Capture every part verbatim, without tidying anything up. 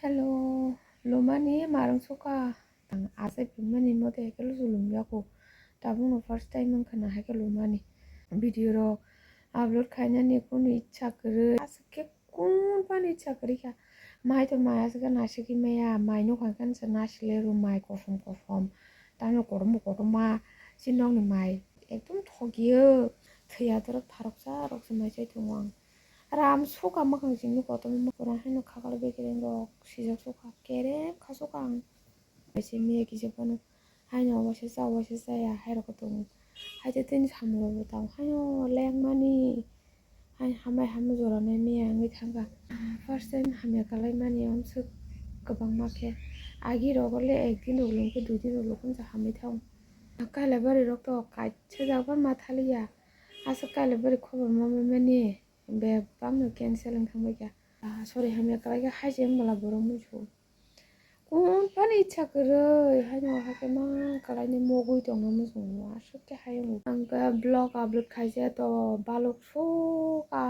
Hello, lumani marung suka. Ang asai pimani mote haikhe lusu lumyaku. Tabukno first time wngkha na haikhe lumani. Video rok upload khainani kunu ichha kwrwi. Aswk khe kun phano ichha kwrwi kha. Mai to mai aswk khe naisik maya, mai nukha khe nasa naisik le rw mai kosom kosom. Tamo kotom bo kotom ma, si nokni mai ekdom thogiyo. Thwiya dorok tharoksa roksa mai chai tongo ang. Ram suka mwkhang chini kotorma kwrang haino khakal bekereng rok sijak suka kerem kha suka ang. Kaisa miya kisa phano haino waisa cha waisa chaya hai rok tongo. Hai tei tini samung rok bo tamo haino lengmani hai hambai hama jora nai miya wngwi thangkha. First time hamya kalaimani amswk kwbangma khe agi rogo le ek din rok lungkhe dui din rok lungkhe hamwi thango. Kailabari rok to kaisa jagao ma thaliya aswk kailabari khobor ma mani. Bebak no cancel wng thang bai kha. Ah, sorry, hamya kwlai kha, hai se wng bwla borok muchung. Kun phano icha kwrwi, haino hakhe ma kwlai ni mogwi tongna muchung no, aswk khe hai wng. Ang khe vlog upload khaisa to balok suka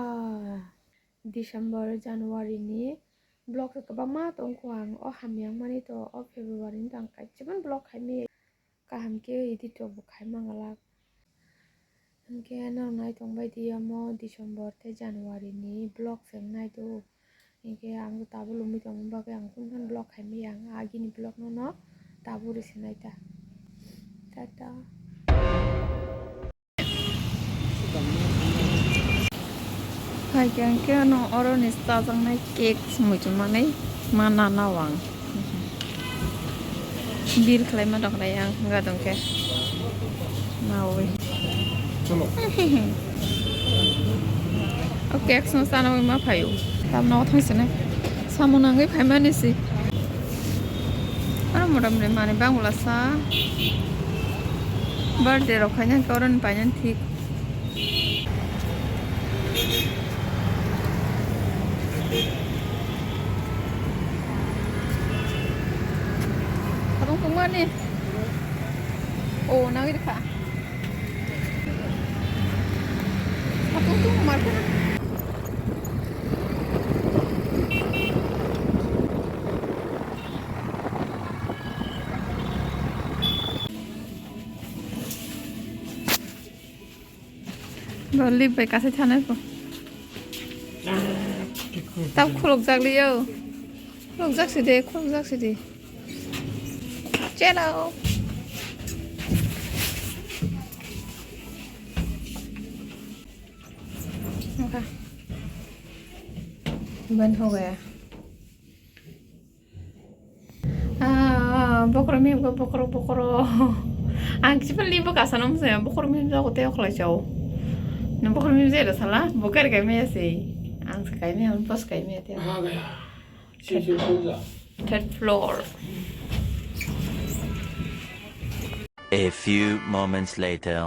December, January ni vlog rok kwbangma tong kho ang. O hamya wng mani to o February ni to ang kaichibon vlog khai maya. Kaham khe edit rok bo khai mangalak. Hinkhe norok nai tongbai di omo December tei January ni vlog se wng nai do. Hinkhe ang tabuk lumui tongmani bagwi ang kunu phano vlog khai maya, ang agini vlog no no tabuk rw se nai ta. Tata. Hai khe ang khe ano oro ni chajaknai cake se muitu manwi ma nana o ang. Bill khlai ma rok nai ang wngkha tong khe. Nawi. O cake song chana wi ma phaio. Tam nogo thang sinai. Samung nangwi phaimani se. Aro motamri manwi bangla sa. Birthday rok khaina khe oro ni painani thik. Khabang tongmani. O, nangwi rwkha. Khabang tong markhe. Bo lip bai kasai thanai bo. Tab khuluk jak liyo. Khuluk jak sidi, khuluk jak sidi. Chelo. Okay. Ban ho gaya. Ah, bokhorok mim khe bokhorok, bokhorok. Ang kisa limbo kasano mosaya, bokhorok mim jago tei okhlai chao. Nang bokhorok mim jai sala, bo gari kai maya se. Ang se kai maya, ang bus kai maya tei. Ah, gaya. Si, si, si, si. Third floor. A few moments later.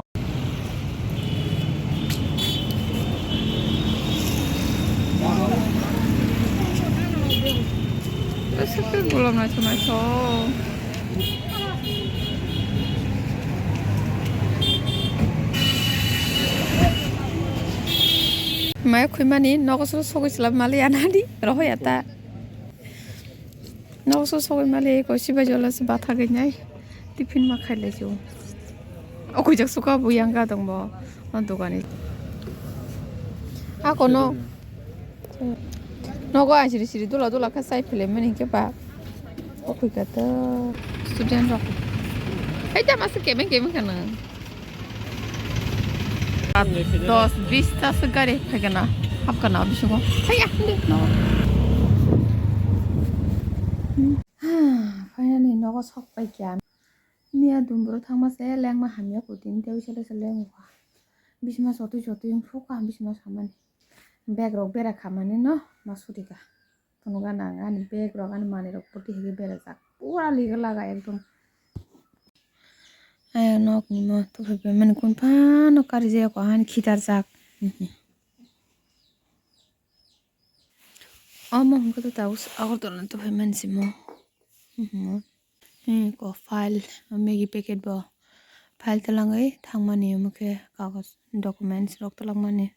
Aswk khe gulam naithok naithok. Mai khwimani nogo sogwi swlap maliya nani rohoya ta. Nogo sogwi maliya ko sibai jola se bathagwi nai. Tiffin ma khailai se o. O kujak suka bo yang ga tong bo. O dogani. A kono. Nogo a siri siri dula dula kha sai philai mani hinkhe ba. O khuika to student rok. Hai ta masa kebeng kebeng kana. Dos bis ta se gari phaikana. Hapkana bisingo. Haiya. No. Finally nogo sok paikha. Miya dumbro thangma se lengma hamya kutini tei uisale se lengkha. Bisma sotwi sotwi wngkha bisma samani. Bag rok bera khamani no ma sutika. Phunukha nang ani bag rok ani manwi rok poti hai berajak. Pura liga laga ekdom. Ayang nok ni mo tuphai pai mani kun phano kari jaya ko hani khitar jak. Omo hwnkhe to tabuk Agartala ni tuphai mani se mo. Hmm, ko file, Maggi packet bo file twlangwi thangmani, omo khe kagoj documents rok twlangmani.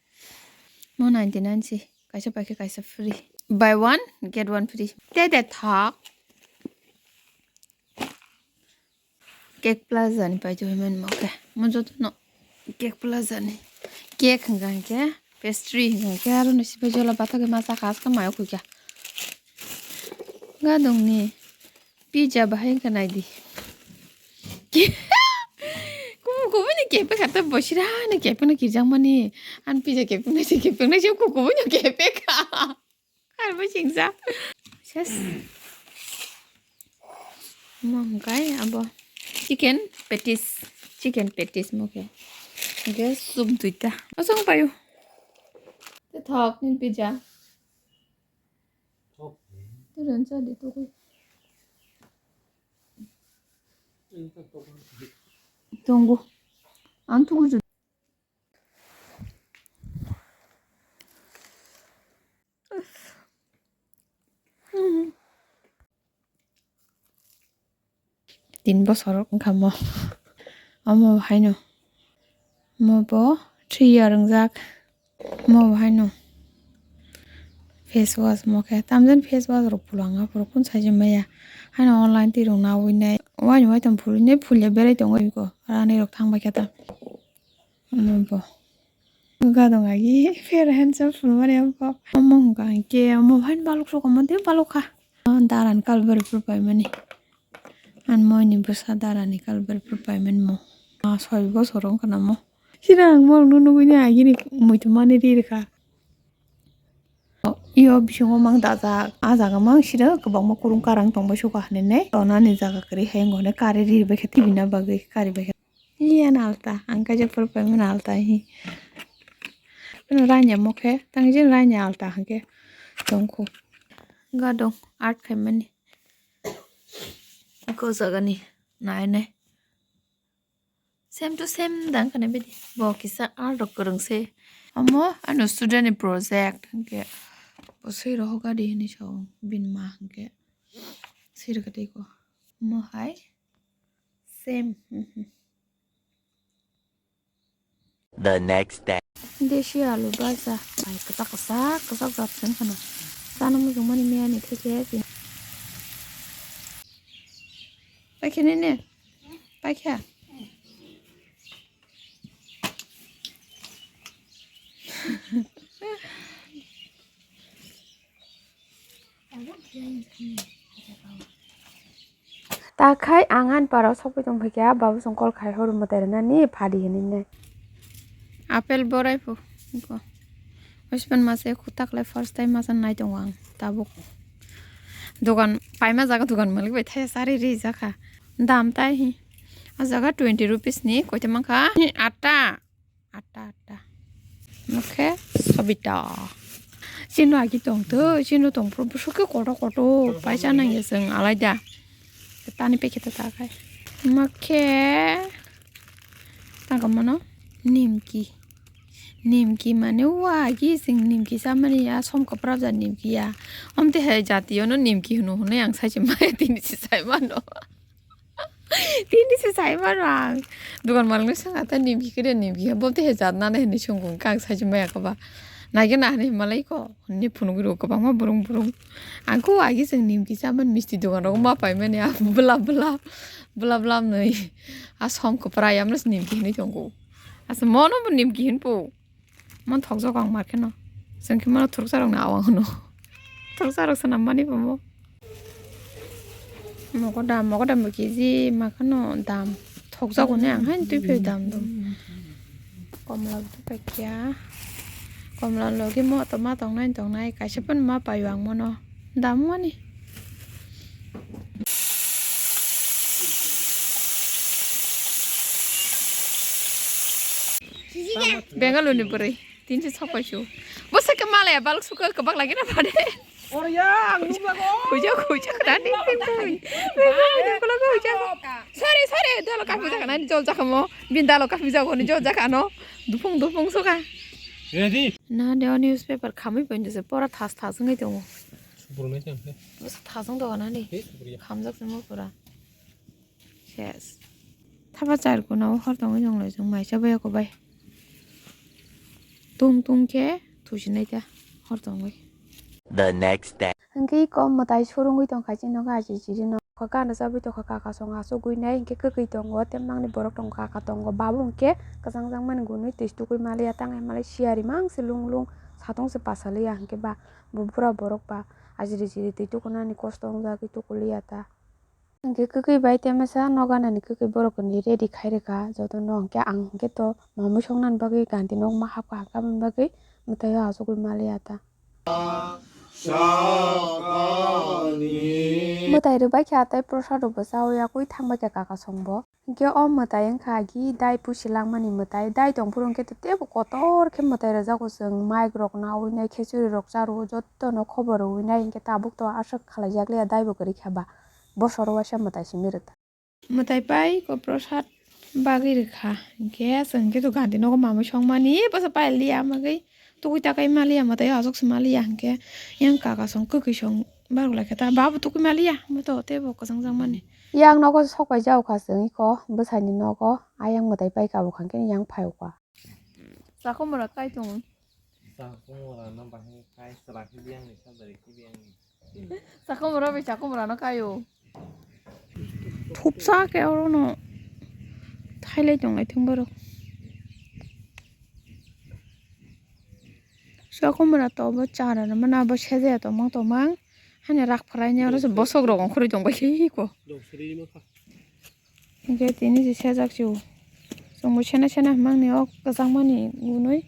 Mo ninety nine se, kaisa paikhe kaisa free. Buy one, get one free. Te de thok. Cake Plaza ni pai joi man mo ke. Mo joto no Cake Plaza ni. Cake hwnka hwnkhe, pastry hwnka hwnkhe, aro ni sipai jola bathok ma chakha, aska mayo khuikha. Gadong ni pizza bahai wngkha naidi. Kumu kumu ni kepe kha ta bosira ni kepe no kirjak mani. An pizza kepe no si kepe no si kumu kumu ni kepe kha. Karbo singsa. Ses. Mo hwnkhe abo chicken patties, chicken patties mo khe. Hwnkhe soup duita. Asong payo. Te thok ni pizza. Thok. Te ran cha de to koi. Tongo. Ang tugu. Tin bosor wngkha mo. Omo haino. Mo bo three year wngjak. Mo bo haino. Face wash mo khe. Tamjani face wash rok phulo ang aphuru kun sai maya. Haino online twi rok nawi nai. Waini waitam phulwi nai phulya berai tongo iko. Rani rok thang bai khe ta. Omo bo. Gadong agi fair handsome phunukmani omo. Omo hwnka hinkhe omo haino balok sok omo de balok kha. O darani colour berephrwi paimani. Ani moini bwsa darani colour berephrwi paimani mo. Ah, soi bosor wngkha na mo. Sira ang borokno nugwi ni agini muitu mani ri rwkha. Iyo bisingo mang dajak. Ah jaga mang sira kwbangma kurung karang tongbai suka hinwi nai. Tonani jaga kwrwi hai wngkha hwnwi kari ri bai khe tibina bagwi kari bai khe. Iya na alta, ang kaisa pura paimani alta hi. Ano ranya mo khe, tang jin ranya alta hwnkhe tongkhu. Gadong art khaimani. Ko jagani nai nai. Same to same dang khana bidi. Bo kisa art rok kwrwng se. Omo ano student ni project hwnkhe. Bo swi rohor gadi hinwi sa o bini ma hwnkhe. Swi rwkha tei ko. Omo hai. Same. The next day. Deshi alu baja. Bai kwchak kwchak kwchak jat sen khana. Chana mujung mani miya ni theke. Pai khene ne. Pai kha. Ta khai ang ani parao sokwi tong phaikha, babu song call khai horo mwtai rwnani phadi hinwi nai. Apple borai phu. Husband masa khutak lai first time masa nai tongo ang tabuk. Dogan paima jaga dogan malik bai thaya sari ri jakha. Dam tai hi. A jaga twenty rupees ni koita mankha. Atta. Atta, atta. Mokhe Sabita. Chino agi tong to, chino tong pro, busuke koto koto, paisa nang ya seng alai da. Tani pekhe ta ta kai. Mokhe. Tang ka mano? Nimki. Nimki mane wa agi seng nimki sa mani ya, som kapra ja nimki ya. Om te hai jati ono nimki hunu hunu yang sai se maya tini si sai mano. Tini se sai mano ang. Dukan malang no sanga ta nimki kede nimki. Bo te he jat nana hini songkung kang sai maya kaba. Nai ke na hini malai ko. Ni phunuk ro kwbangma burung burung. Ang ko agi seng nimki chaman misti dukan rok ma pai mani a bla bla. Bla bla nui. A som ko prai amlas nimki hini tongo. Asa mono bo nimki hin po. Mon thokjak ang mar kheno. Chwng khe mano thuruksa rokni awang hwno. Thuruksa rok swnam mani bo mo. Mogo dam, mogo dam bo kg ma kheno dam. Thokjak hwnwi ang haino twi phai dam dam. Komla bo twi paikya. Komla logi mo to ma tongnai tongnai kaisa phano ma paio ang mono. Dam wngmani. Bengaluru ni bwrwi tinsi sok pai su. Bo se ke malaya balok suka kwbak lagi na pade. Oro ya, ang nukla ko. Khuja khuja kana ni ni bwrwi. Bengaluru ni bwrwi khuja. Sorry sorry, dalo kapu jaka nani jol jaka mo. Bin dalo kapu jaka ni jol jaka no. Dupung dupung suka. Ready? Na de o newspaper khamwi pai se pora thas thas wngwi tongo. Subur nai se. Bwsa thas wng tongo nani. He, subur ya. Khamjak se mo pura. Ses. Thapa char kuna o hor tongwi tong lai chwng mai cha bai ko bai. Tung tung khe thusi nai ta hor tongwi. The next day. Hwnkhe iko mwtai surungwi tongkha chini nogo aji jiri no. Kha gana chabwi tongkha kaka song achugwi nai hwnkhe kwkwi tongo, tei mangni borok tongo kaka tongo. Babu hwnkhe kwchangjakmani gunwi twi tukwi maliya, tangwi malai siyari mangse lung lung satong se pasaliya hwnkhe ba bo bura borok ba ajiri jiri twi tukunani kosto wngjagwi tukuliya ta. Hwnkhe kwkwi bai tei masa noganani kwkwi borok ni ready khai rwkha jotono, hwnkhe ang hwnkhe to mamwi songnani bagwi ganti nok ma hapkha, hapkha aboni bagwi mwtaio achugwi maliya ta. Mwtai rwbaikha tei prosad rokbo chaui yakwi thangbaikha kaka songbo. Hwnkhe o mwtai wngkha agi dai pusi langmani mwtai, dai tongphuru hwnkhe to teibo kotor khe mwtai rwjago, chwng mic rok naui nai, khechuri rok cha rwo, jotono khobor rwui nai, hwnkhe tabuk to aswk khalaijakliya daibo kwrwi kha ba. Bosoro waisa mwtai simi rwkha. Mwtai pai ko prosad bagwi rwkha. Hwnkhe chwng khe to ganti nogo mamwi songmani bwsa pai liya, magwi tugui takai maliya, mwtai o aswk se maliya. Hwnkhe yang kaka song kwkwi song barok lai khe ta, babu tugui maliya, mo to teibo kwchang jakmani. Yang nogo sok pai jao kha chwng iko bwsani nogo, ayang mwtai pai ka bwkha hwnkhe yang phai kha. Sakomora kai tongo. Sakomora no bahai kai sra khe biyang ni, sa dari khe biyang ni. Sakomora bai sakomora no kaio. Thupsa ke oro no thailai tong lai thung borok. Sakomora to bo chara no mana bo seje to mang to mang. Hani rak phrai ni oro se bosok rok ongkhorwi tong bai se ko. Hingke tini se sejak se o. Chwng bo sena sena hwnmani o kwchangmani gunui.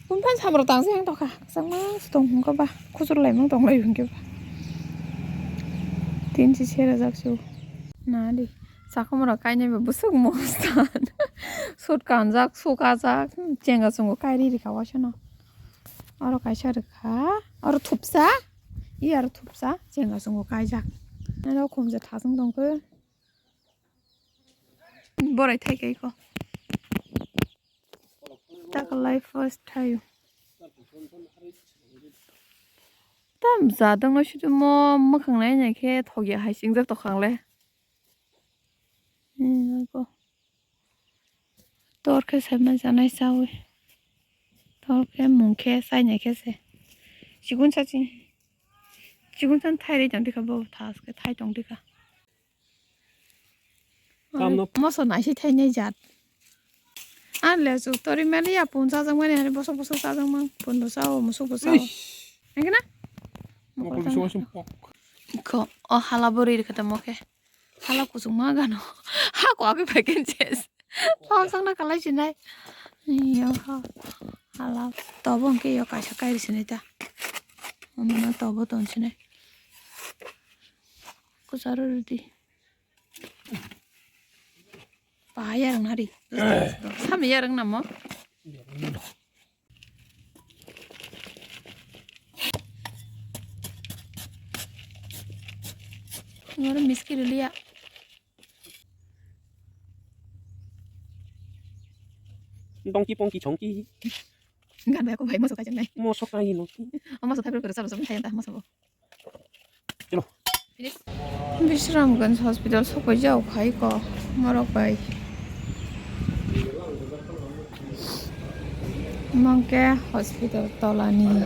Buphang samrok tang se wng tokha. Kwchangma se tong hwnka ba. Khusur laimang tong lai hwnke ba. Tini se serajak se o. Na di. Sakhumrok kainai bo bwswk mostan. Sut kanjak, sukajak. Chenga chungo kairi rikha waisano. Oro kaisa rikha. Oro thupsa. I aro thupsa. Chenga chungo kaijak. Ano khumsa thasung tongkhe. Borai thai kai ko. Takalai first thaio. Tam jadang no sudu mo mwkhang nai nai khe thokya hai singjak tokhangle. Hmm, ko. Tor khe sai ma janai chawi. Tor khe mung khe sai nai khe se. Chigun sa chi. Chigun san thai ri tong dikha bo thas khe thai tong dikha. Tamno. Moso naisi thainai jat. Ang le chu tori mali ya pun chajak mani hari bosok bosok chajak mang. Pun bo sao, musuk bo sao. Ish. Nangkhe na? Mokol bising wasung pok. Ko, o hala bo ri rikha tamo khe. Hala kuchuk ma gano. Ha ko agwi phai khe ses. Pawsang na kalai sinai. Yo ha. Hala. Tobo hwnkhe yo kaisa kairi sinai ta. Omo no tobo ton sinai. Kucharo rwdi. Pa yarwng nari. Sami yarwng namo. Ngoro miski rwliya. Dongki pongki chongki. Gan bai ko bai moso kaijak nai. Moso kai no. O moso thaibrwi kwrwi chalo chalo thai ta moso bo. Chalo. Bisramganj hospital sokoi jao khai ko morok bai. Mangke hospital tolani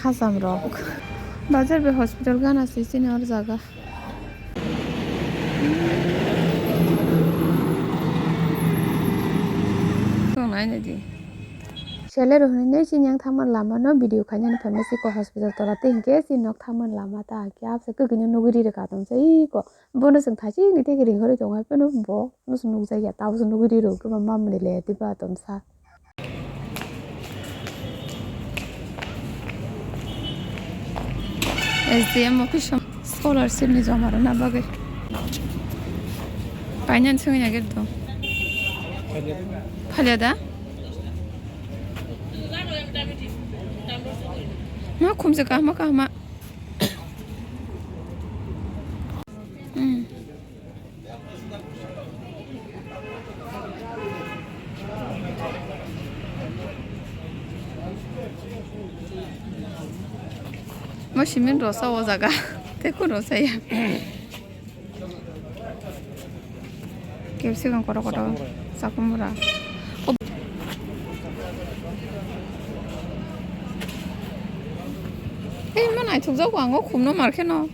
hacham rok. Bazar bai hospital gana se chini or jaga. Tong nai nai di. Sele rok hinwi nei chini yang thangma lama no video khainani phaima siko hospital tola tei hinkhe chini nok thangma lama ta hinkhe abse kwkwi no nugwi ri rwkha tong sa iko bono chwng thaichik ni tei ring horwi tongo hai phano bo no chwng nukjak ya tabuk chwng nugwi ri rwkhe mamani le tei ba tong sa. S D M office o scholarship ni joma rwna bagwi. Painani swngwi nai khe do. Phalya da? Ma khumsa kahma kahma. Hmm. Mo simin rosa o jaga. Tei kun rosa ya. Capsicum koto koto. Sakumura. Hei, ma naithokjago ang o khumno mar kheno.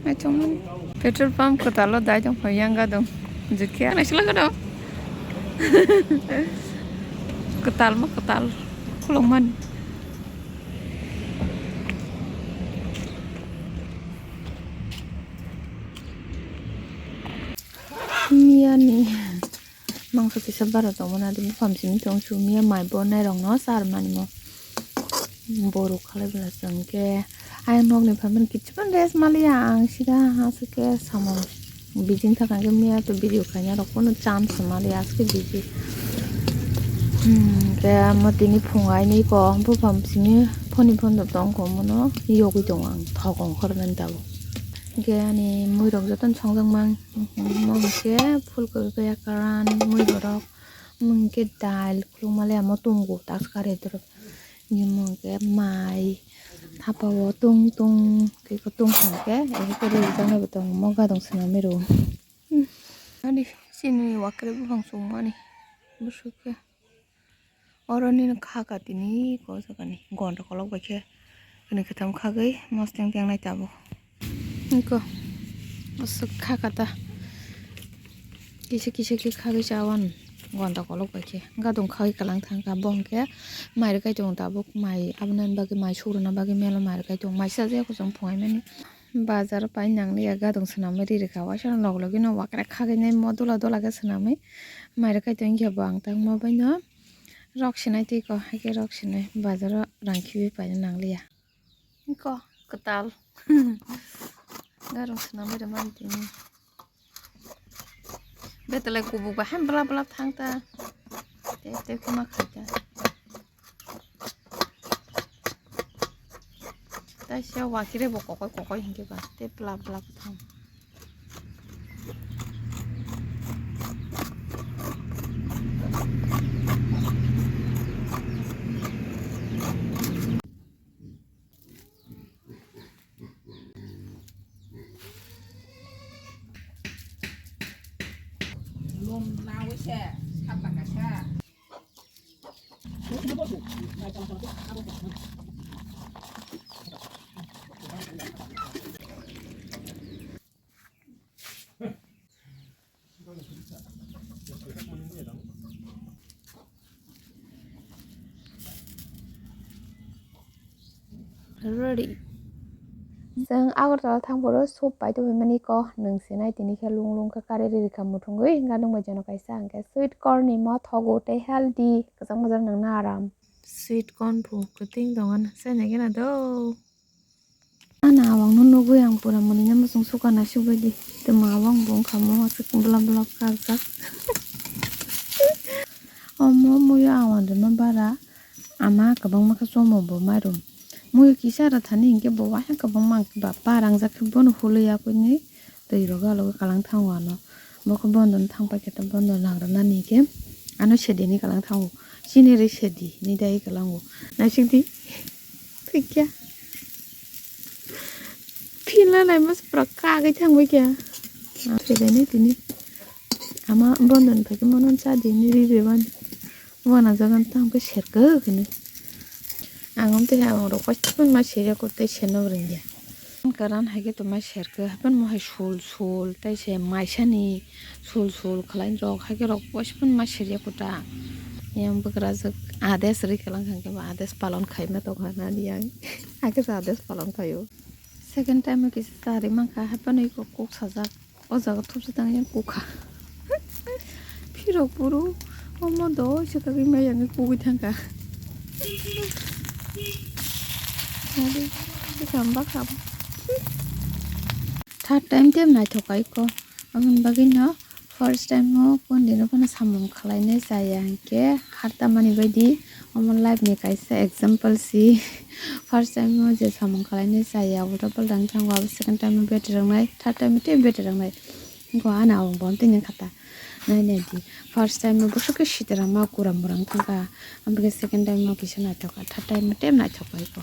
Naithokmani. Petrol pump kwtalo dai tong phai yang gadong. Jikhe naisla gadong. Kwtal ma kwtal. Khulokmani. Miyani mangso kisa bara tongmani adi buphang simi tong chu miya mai bo nairokno charmani mo borok khalai bela chwng khe ayang nokni phaimani kichupan rest maliya ang sida aswk khe samung bijing thakang khe miya to video khaina rok phano chance maliya aswk khe busy. Hmm, khe mo tini phung aini ko buphang simi phone phone tong kho mono yogwi tongo ang thok ongkhormani tabuk. Hingke ani muirok jotono songjak mang, mo hingke phulkwi kaya karan mui borok, mo hingke dal khulukma le amo tongo task kari dorok, mo hingke mai thapa o tong tong khe tong thang khe eko rijak nai bo tongo mo gadong swnamwi rw. Ani chini wakre buphang chumani bwswk khe. Oro nini kha ka tini ko jaga ni gonda kolok bai khe kwnwi kwtham khagwi mosteng tengnai tabuk. Niko bwswk kha ka ta kisa kisa khe khagwi chawan gonda kolok bai khe gadung khagwi kwlang thang kha bo hwnkhe mai rwkai tongo tabuk mai aboni bagwi mai sugruna bagwi melo mai rwkai tongo mai sajak kuchung phungai mani. Bazar o pai nang liya gadung swnamwi ri rwkha waisa log logi no wakra khagwi nai mo dola dola khe swnamwi mai rwkai tong khe bo ang tang mo bai no rok sinai twi ko hai khe rok sinai bazar o rang khibi paina nang liya ko kwtal gadung swnamwi rwmani tini. Betelai kubuk bai han bla bla thang ta. Tei tei kuma khai ta. Tai se wakire bo kokoi kokoi hinke ba tei bla bla thang. Ready. Chwng Agartala thang phuru soup pai tongwi mani ko nwng se nai tini khe lung lung khe kari ri rikha muthungwi hwnkhe nwng bai jono kaisa hwnkhe sweet corn ni mo thogo tei healthy kwchang bwchang nwngno aram. Sweet corn bo kwtwing tongo na chaina gana do. Ana awang no nugwi ang pura mwnwi no muchung suka na sugwi di. Tamo awang bo wngkha mo aswk blap blap kajak. Omo muiyo awang rwma bara ama kwbangma khe chomo bo mairum. Muiyo kisa ra thani hinkhe bo waisa kwbangma ba par rangjak khe bono hulwi yakwi ni twi rogo alogo kalang thango ano. Bo khe bondo no thang paikhe to bondo nagrwnani hinkhe ano sedi ni kalang thango. Chini ri sedi ni dai kalango. Naising di. Thikya. Phila nai mas pura kagwi thangwi kya. Thikya ni tini. Ama bondo ni phai khe mono cha di ni ri re ban. Wana jagan tang khe serkhe hini. Ang om tei ang rok paithago ma serya ko tei serno rwngya. Karan hai khe tongma serkhe haphano mo hai sul sul tei se maisani sul sul khlai rok hai khe rok paithago ma serya kota. Yang bwkrajwk ades ri kalang kha khe ades palon khaima tong kha nani yang. Hai khe ades palon khaio. Second time kisa chari mankha haphano iko kok sajak. O jaga thupsa tang yang kukha. Phirok buru omo do se kagwi mai yang kugwi thangkha. Adi, se kamba kam. Third time tem naithok kai ko. Amon bagwi no first time o kon dino phano samung khlai nai chaya hinkhe harta mani baidi. Omo life ni kaisa example si. First time o je samung khlai nai chaya, ulta palta wng thango, abo second time o better wngnai, third time o tei better wngnai. Wngkha ani awang bo tei nang kha ta. Nai nai di. First time o bwswk khe sitera ma kura mura wng thang kha. Abo khe second time o kisa naithok kha, third time o tei naithok bai bo.